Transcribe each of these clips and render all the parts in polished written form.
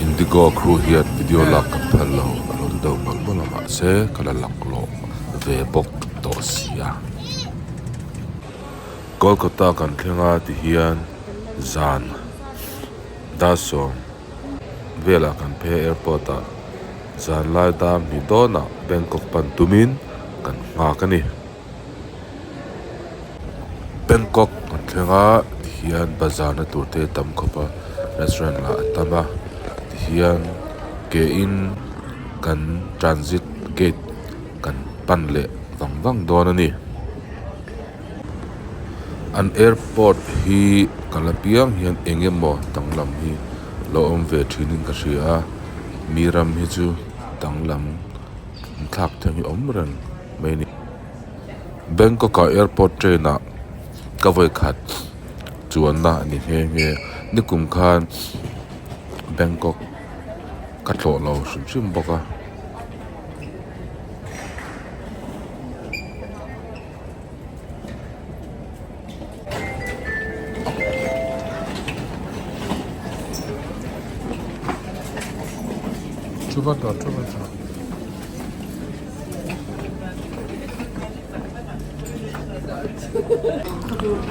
Indigo crew hian video lak kan phal lo a lo ti deuh mawlh mawlh a mahse ka la laklawh ve bawk tawh si a. Kolkata kan thleng a ti hian zan Dasawm velah kan phei a airport ah zanlai dar hnih dawnah Bangkok pan tumin kan nghak a ni. Bangkok kan thleng a tihian bazar na tur te a tam khawp a restaurant lah a tam a tihian ke in kan transit gate kan pan leh vang vang dawn a ni. An airport hi ka la piang hian eng emaw danglam hi lo awm ve thin in ka hria a mi ram hi chu danglam inthlak theng hi awm reng mai a ni. Bangkok ah airport train ah ka vawi khat chuanna a ni nghe nghe nikum khan Bangkok ka tlawh lo hrim hrim bawk a.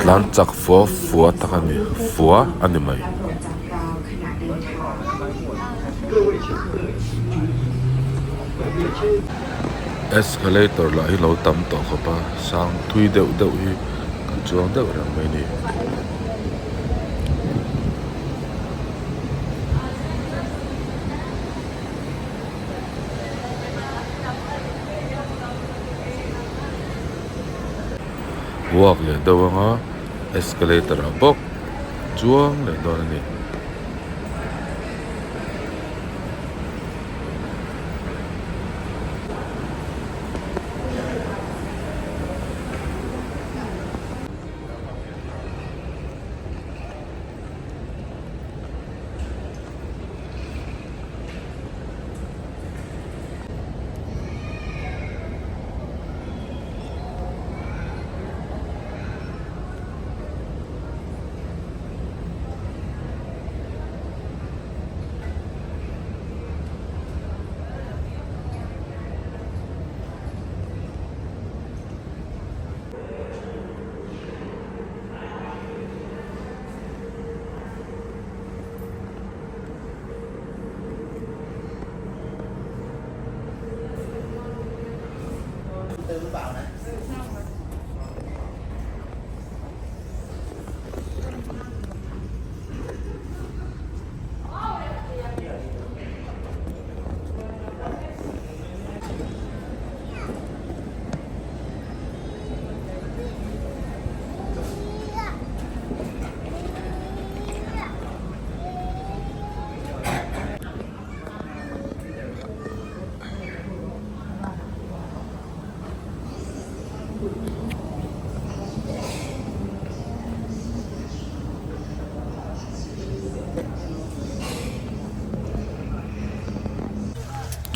Tlan chak fua fua tak a ni fua a ni mai. Escalator lah hi lo tam tawh khawp a sang thui deuh deuh hi kan chuang deuh reng mai a ni. Walk leh deuh anga escalator ah bawk chuang leh dawn a ni.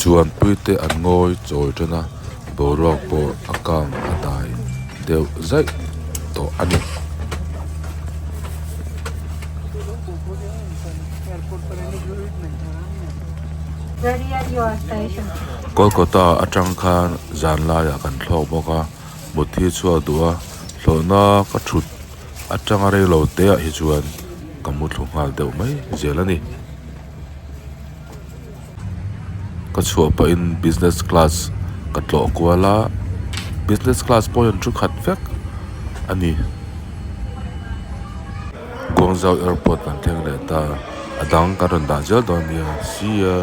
Chuanpui te an ngawi chawi tan a boruak pawh a kang a dai deuh zaih tawh a ni. Kolkata atang khan zan laiah kan thlawk bawk a mut hi chhuak duh a hlawhna ka thut atanga reilo te ah hi chuan ka mu thlu nghal deuh mai zel a ni. Ka chhuah pahin business class ka tlawh kual a business class pawh hian thu khat vek a ni. Guangzhou airport kan thleng leh ta a dang kan rawn dah zel dawn nia see ya.